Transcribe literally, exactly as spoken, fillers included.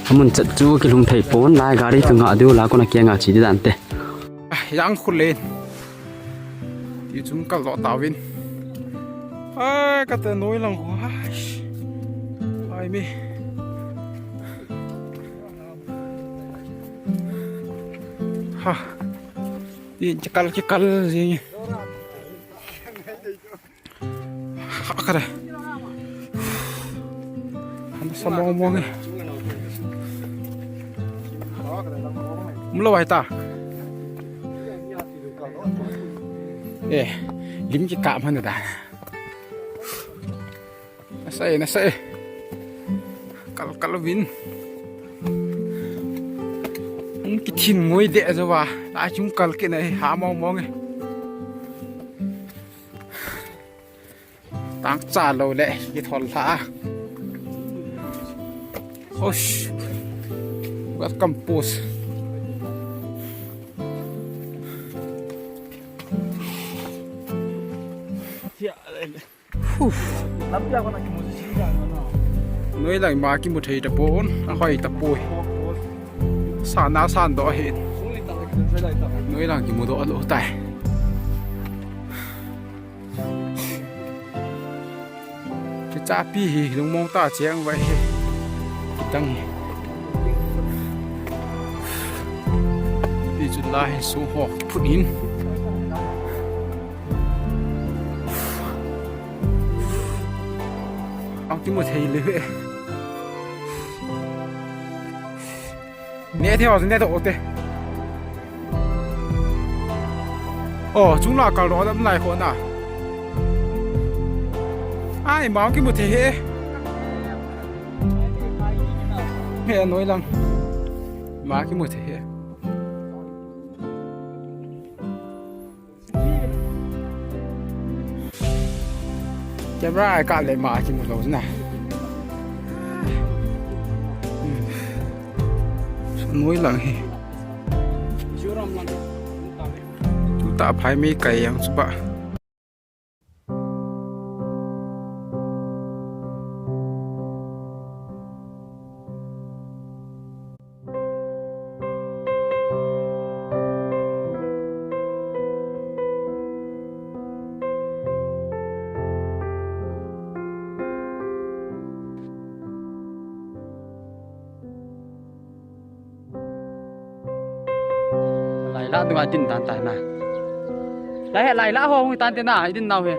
Amun chat chu kilhung thei pon lai, gari ka ngah diu la kona kia ngah chi di dan te. Ah, yang khul len. Ti chung kal lo ta vin. Ai, ka te noi lang ko. Ai. Ai mi. Ha. Ti kal kal jing. Kare. Hana sa mong mong e. Umlo ai ta. Eh, lim ki ka man da. Nasa e, nasa e. Kal kal vin. Ang kithin ngoi de jo wa. La chung kal ke na ha mong mong e. Tang cha lo le, ki thol tha. Osh. Welcome post. Huh. Noi lang ma kimu thei ta pon, a hoi ta poi. Sana san do hin. Noi lang kimu do lo tai. Kichapi hi lungmong ta cheng vai hi. Kitang hi. Ti chun la hi su ho phut in. Ang kimu thei le he. Ne the ho ne to te. Oh, chung la kal ro dam lai kho na. Ai, ma kimu thei he. He noi lang. Ma kimu thei he. Camera ai ka le ma kimu lo na. Hmm. Noi lang hi. Tu ta phai mi kai yang suba. Lai la dunga din tan tai na. Lai he lai la ho hung tan te na, i din nau he.